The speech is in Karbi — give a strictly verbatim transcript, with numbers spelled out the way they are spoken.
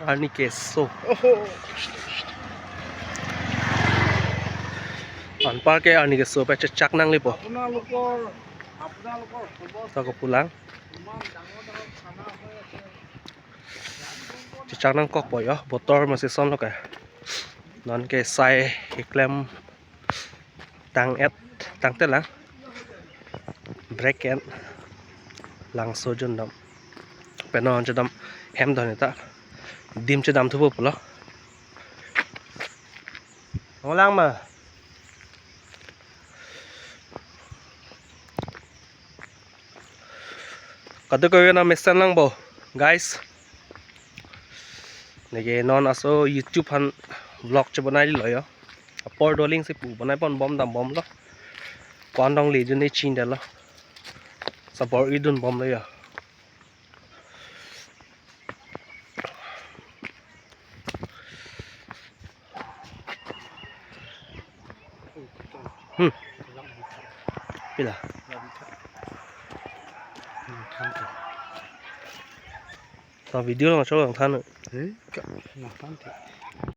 Arni keso. Anpar ke arni keso pen chechak nanglipo. Ta kopulang. Chechak nangkokpo jo, botor ma season lo ke. Non ke sai keklem tang-et, tangte lang. Break-et. Langso jun dam. Pen non chedam hem dun ta. Dim chedam thupo pulo. Ngolang ma. Kado kave na mesen langpo, guys. Neke non aso YouTube aphan vlog chebonai lo jo. Apor doling si pu bonai pon bom dam bomlo. Ko-an dong le jun ne chin dalo. Sabor idun bomlo jo. Hmm. Pila? Ta video lang chok lang than. Eh, ka, lang than te.